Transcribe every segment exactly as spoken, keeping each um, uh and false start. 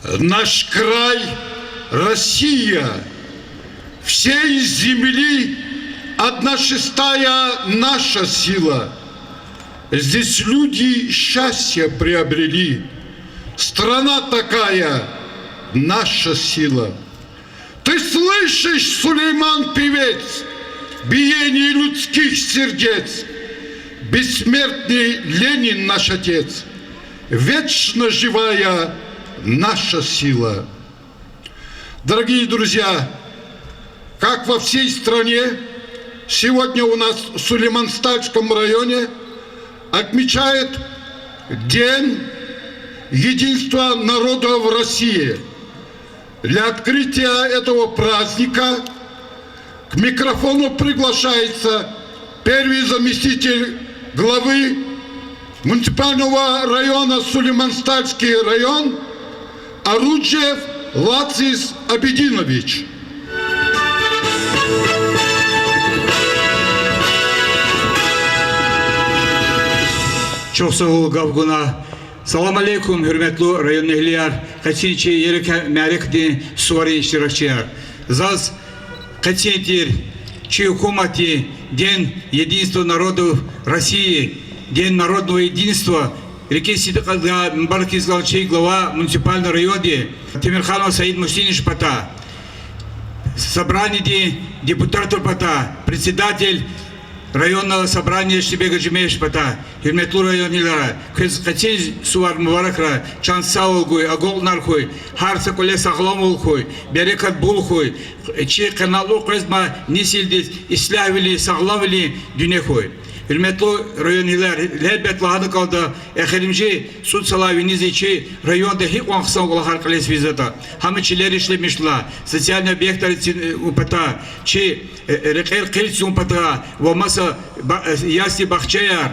Наш край, Россия, всей земли одна шестая наша сила. Здесь люди счастье приобрели. Страна такая, наша сила. Ты слышишь, Сулейман певец, биение людских сердец? Бессмертный Ленин наш отец, вечно живая наша сила. Дорогие друзья, как во всей стране, сегодня у нас в Сулейман-Стальском районе отмечают День единства народов России. Для открытия этого праздника к микрофону приглашается первый заместитель главы муниципального района Сулейман-Стальский район Аруджев Лацис Абединович. Чухсагъул гаф гунай. Салам алейкум, гьуьрметлу районэгьлияр, къенин чи ерекат мярекатдин суварин иштиракчияр. Заз къенин тир чи гьукуматди День единства народов России, День народного единства рикӀин сидкьидай мубарак ийиз кӀанзава чи глава муниципального районди Темирханов Саид Мусинович патай, собраниедин депутатар патай, председатель районного собрания Штибек Гаджимежит патай. Гьуьрметлу районэгьлияр, квез къенин сувар мубаракрай, чан сагъвал гуй, агалкьунар хьуй, гьар са кӀвале сагъламвал хьуй, берекат бул хьуй, чи къенлу къвезма несилдиз ислягьвилин, сагъламвилин дуьне хьуй. Гьуьрметлу районэгьлияр, гьелбет, лагьана кӀанда, эхиримжи цӀуд йисалай виниз чи районда гьикьван хъсан кӀвалахар кьилиз физватӀа, гьам чилер ишлемишвиляй, социальный объектар эцигун патай, чи рекьер хъийиз тавун патай ва маса ясли-бахчаяр,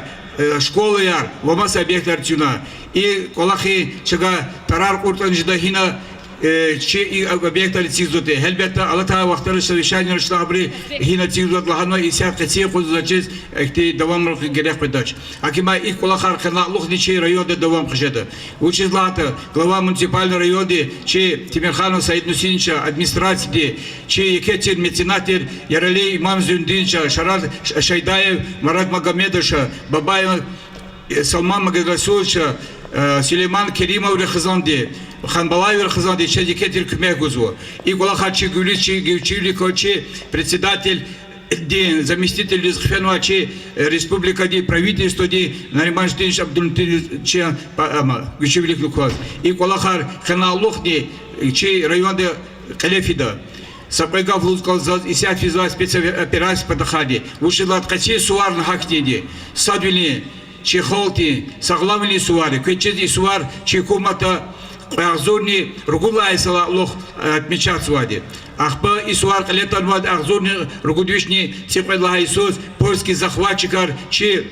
школаяр ва маса объектар эцигуна. И кӀвалахрин чавай тарар кьуртӀани жеда гьина, чи и объектар эцигзаватӀа. Гьелбет, алатай вахтара совещаниеяр ишлахбури гьина эцигзаватӀа лагьана, исятда къенин юкъуз заз чиз ихьтин давамар герек къведач. Гьакимай и кӀвалахар къенлугъди чи районда давам хъжеда. Вучиз лагьайтӀа глава муниципального районди чи Темирханов Саид Мусиновича, администрацияди, чи еке тир меценат тир Яралиев Имам Зундиновича, Шарад Шайдаев Марат Магомедовича, Бабаев Салман Магомедрасуловича, Сулейман Керимоври хизанди, Ханбалаеври хизанди чаз еке тир куьмек гузва. И кӀвалахар чи гуьлуьз, чи гуьвчивилик ква, чи председатель дин заместительдиз хъфенвай чи республикадин правительстводин Нариман Жидинович Абдулмуталибовича гуьвчивилик кваз. И кӀвалахар къенлугъди чи районда кьиле фида. Са кьве гаф лугьуз кӀанзава заз исятда физвай спецоперация патахъайди. Вучиз лагьайтӀа къенин суварни гьахьтинди. Садвилин чи халкьдин сагъламвилин сувар я. Квез чиз, и сувар чи гьукуматди кьве агъзурни ругуд лагьай йисалай кьулухъ отмечатзавайди. Ахпа и сувар кьиле атанвайди агъзурни ругуд вишни цӀикьвед лагьай йисуз польский захватчикар чи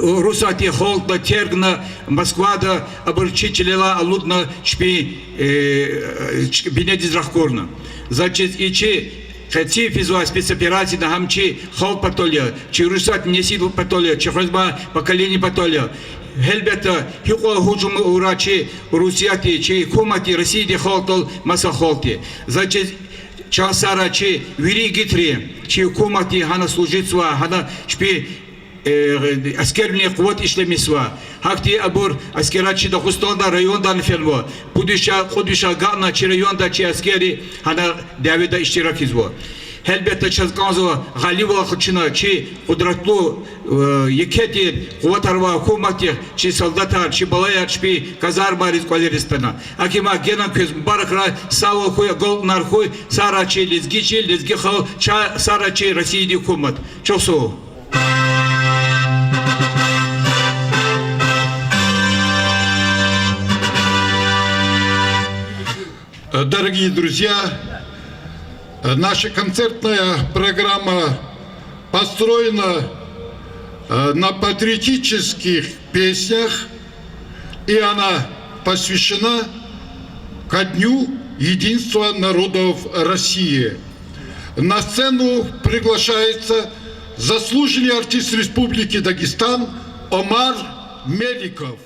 Урусатдин халкьдал тергна, Москвада абур чи чилелай алудна чпин бинедиз ракъурна. Заз чиз, и чи къенин физвай спецоперацияни гьам чи халкь патал я, чи Урусатдин несил патал я, чи къвезмай поколение патал я. Гьелбетда, гьикьван гьужум авурай чи Урусатди, чи гьукуматди Россиядин халкьдал, маса халкьди. Заз чиз, чан сагърай чи вири игитри, чи гьукуматди гьана служитзава, гьана чпин аскервилин къуват ишлемишзава. Гьахьтин абур аскерар чи Дагъустандай райондани фенва. Пуд виш, кьуд виш агакьна чи райондай чи аскерри гьана дяведа иштиракзава. Гьелбетда, чаз кӀанзава гъалибвал къачуна, чи къудратлу, еке тир къуватар авай гьукуматдихъ чи солдатар, чи балаяр чпин казармайриз, кӀвалериз атана. Гьакимай генани квез мубаракрай, сагъвал хьуй, агалкьунар хьуй, сагърай чи лезги чил, лезги халкь, ча-, сагърай чи Россиядин гьукумат. Чухсагъул. Дорогие друзья, наша концертная программа построена, э, на патриотических песнях, и она посвящена ко Дню единства народов России. На сцену приглашается заслуженный артист Республики Дагестан Омар Меликов.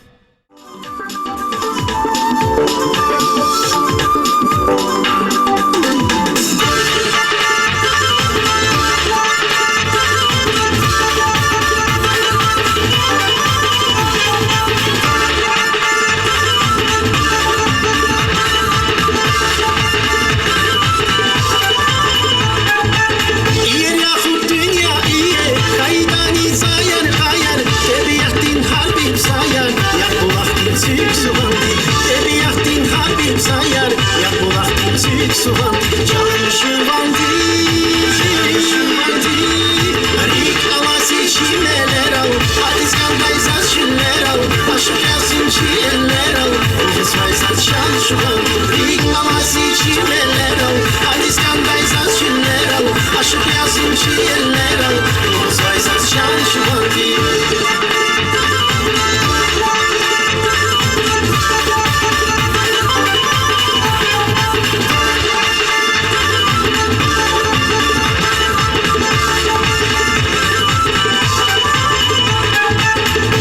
Чилелерал, гьадаз кӀандай заз чилерал, ашукь я зун чи эллерал, лугьузвай заз чан жуванди.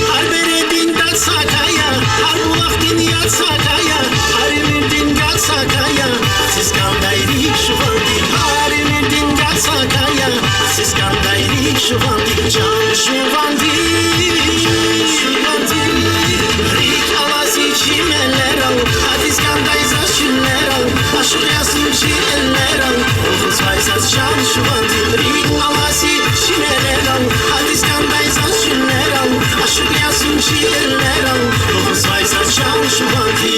Гьар бередин дад сака я, гьар булахдин яд сака я, гьар уьмуьрдин гад сака я, хциз кӀандай рикӀ жуванди, гьар уьмуьрдин гад сака я, хциз кӀандай рикӀ жуванди, чан жуванди, жуванди. РикӀ алаз зи чимелерал, гьадаз кӀандай заз чилерал, ашукь я зун чи эллерал, лугьузвай заз чан жуванди. РикӀ алаз зи чимелерал, гьадаз кӀандай заз чилерал, ашукь я зун чи эллерал, лугьузвай заз чан жуванди.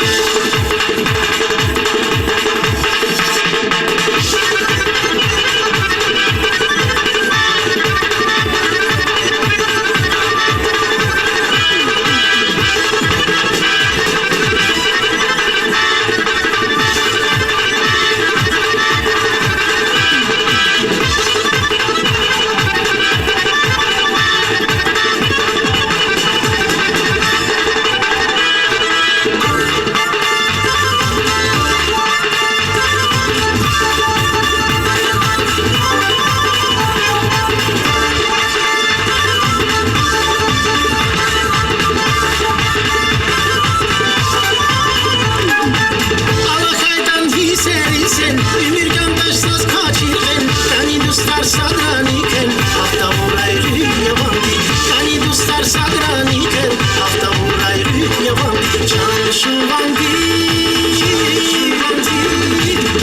АлахьайтӀан гьиссерин сен, уьмуьр кӀандач заз квачир гъен, кӀани дустар садрани квен, гьаф тавурай руьгь я ванди, кӀани дустар садрани квен, гьаф тавурай руьгь я ванди, чан жуванди.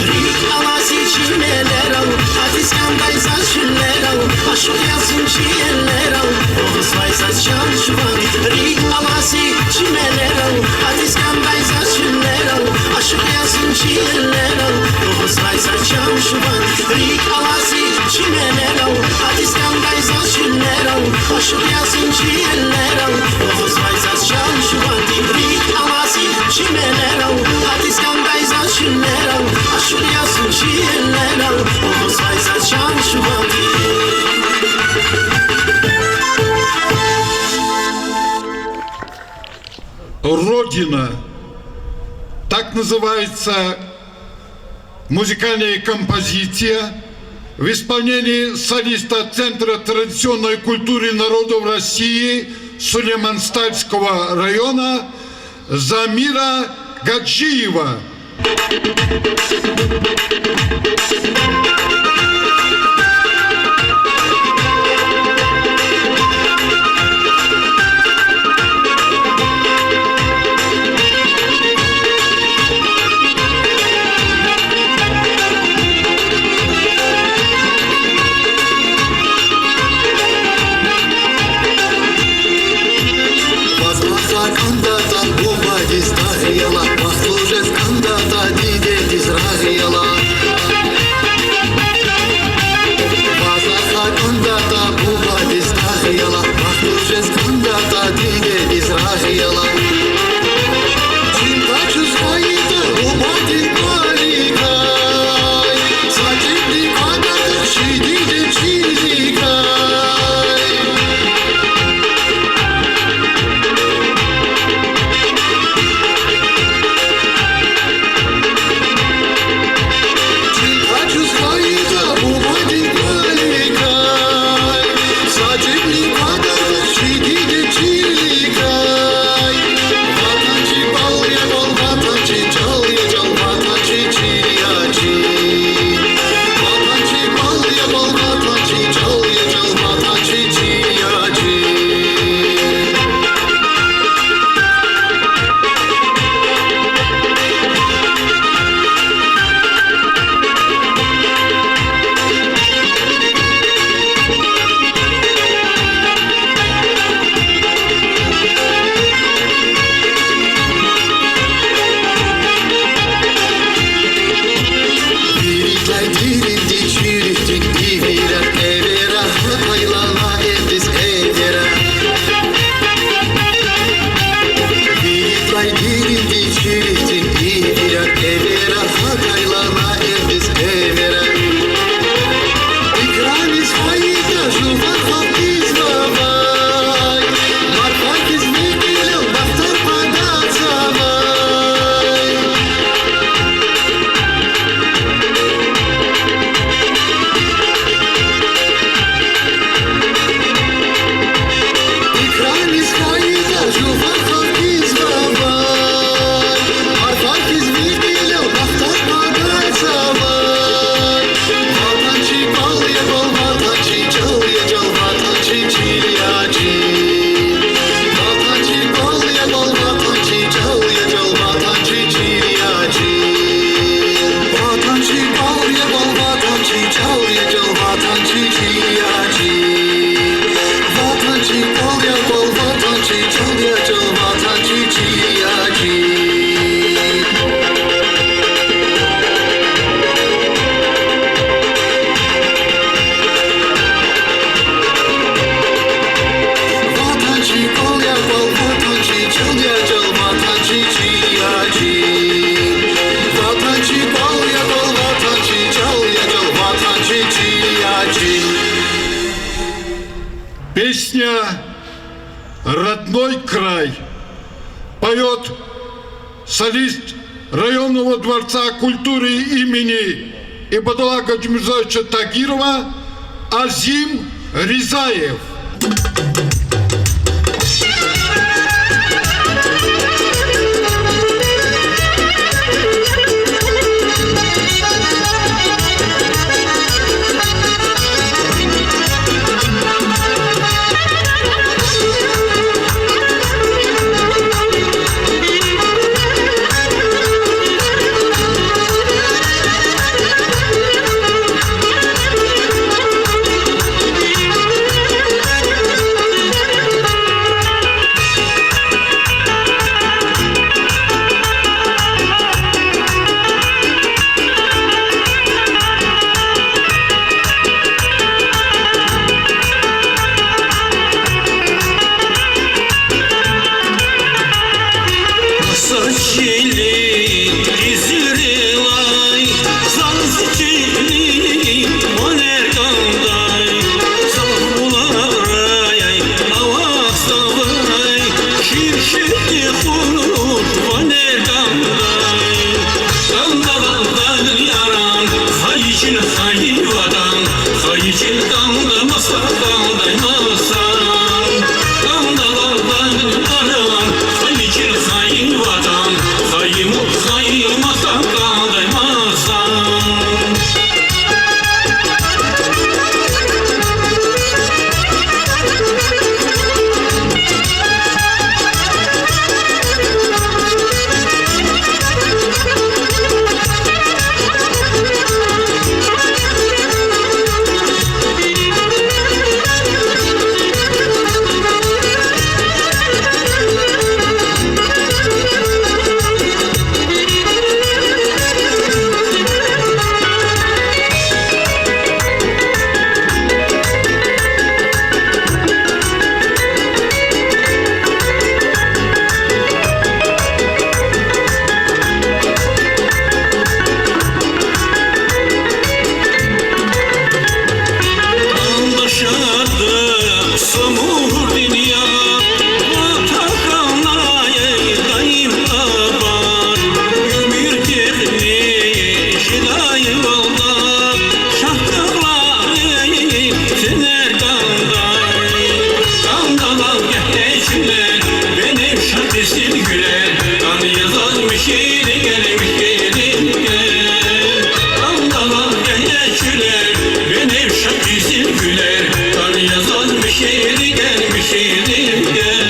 РикӀ алаз зи чимелерал, гьадаз кӀандай заз чилерал, ашукь я зун чи эллерал, лугьузвай заз чан жуванди. РикӀ алаз зи чимелерал, гьадаз кӀандай заз чилерал, ашукь я зун чи эллерал, лугьузвай заз чан жуванди. РикӀ алаз зи чимелерал, гьадаз кӀандай заз чилерал, ашукь я зун чи эллерал, лугьузвай заз чан жуванди. РикӀ алаз зи чимелерал, гьадаз кӀандай заз чилерал, ашукь я зун чи эллерал, лугьузвай заз чан жуванди. Родина. Так называется музыкальная композиция в исполнении солиста Центра традиционной культуры народов России Сулейман-Стальского района Замира Гаджиева. Ваз вахъ кӀандатӀа бубадиз дагъ, я лагь, вахтунда жез кӀандатӀа дидедиз рагъ, я лагь. «Родной край» поёт солист районного дворца культуры имени Ибадулла Гаджимирзоевича Тагирова Азим Ризаев. Са чилин къизилрилай, заз чилин ванер кӀандай, са булахрай авахьзавай, ширширди хуш ванер кӀандай. КӀандавалда яран, хайи чил, хайи ватан, хайи чил кӀанда маса, кӀандай маса. КӀандавалда яран, хайи чил, хайи ватан, хайи му-, хайи маса, кӀандай маса. Анда шад са мугьур дуьнья, ва тахьанай даим абад, уьмуьр текъни жедайвалда, Шагьдагълай фенер кӀандай. КӀандавалда гьа чуьллер, беневша къизил гуьллер, кӀан я заз михьи рикӀер, михьи рикӀер. КӀандавалда гьа чуьллер, беневша къизил гуьллер, кӀан я заз михьи рикӀер, михьи рикӀер.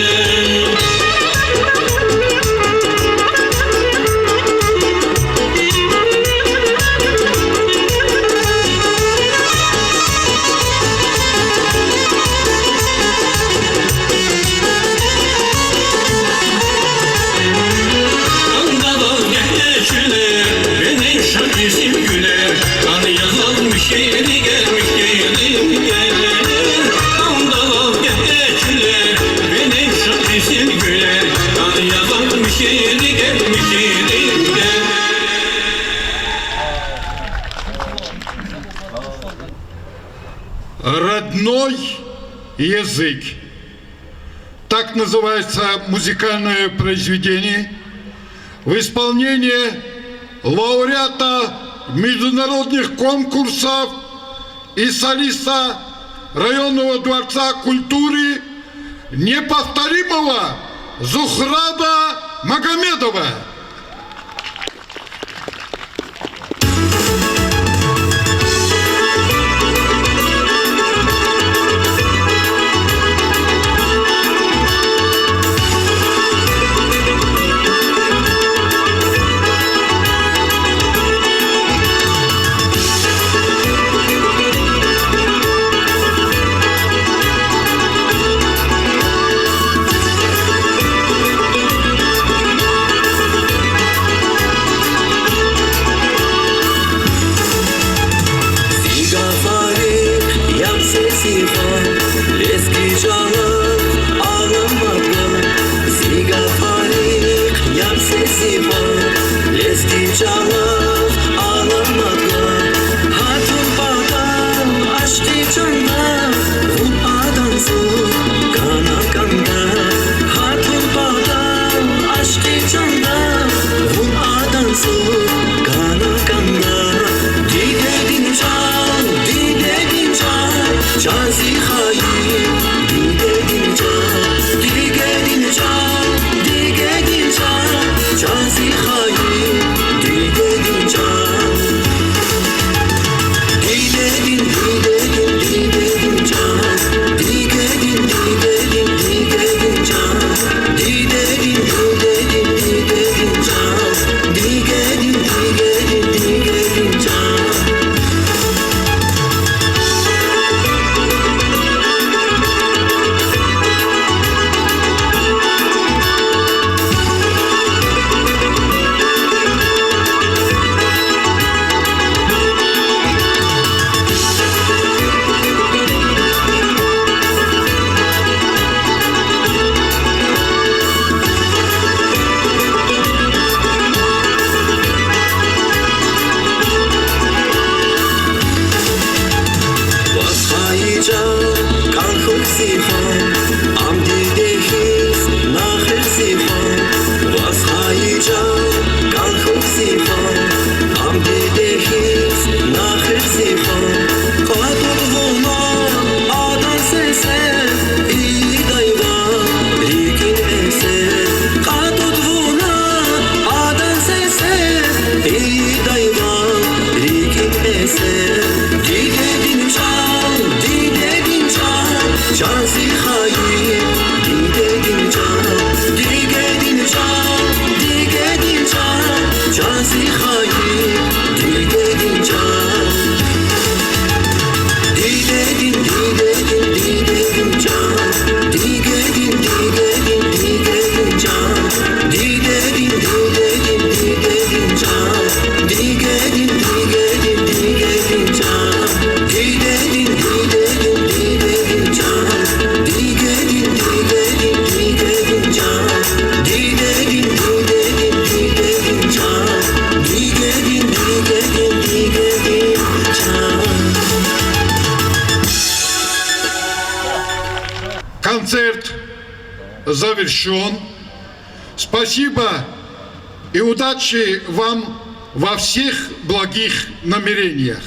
КӀандавалда гьа чуьллер, беневша къизил гуьллер, кӀан я заз михьи рикӀер, михьи рикӀер. КӀандавалда гьа чуьллер, беневша къизил гуьллер, кӀан я заз михьи рикӀер, михьи рикӀер. Родной язык. Так называется музыкальное произведение в исполнении лауреата международных конкурсов и солиста районного дворца культуры неповторимого Зухрада Магомедова. Зи гафари хъям сесив, лезги чӀалал аламатӀа. Зи гафари хъям сесив, лезги чӀалал аламатӀа. Гьатун патал ашкъи чанда, вун адан цӀуд Концерт завершён. Спасибо и удачи вам во всех благих намерениях.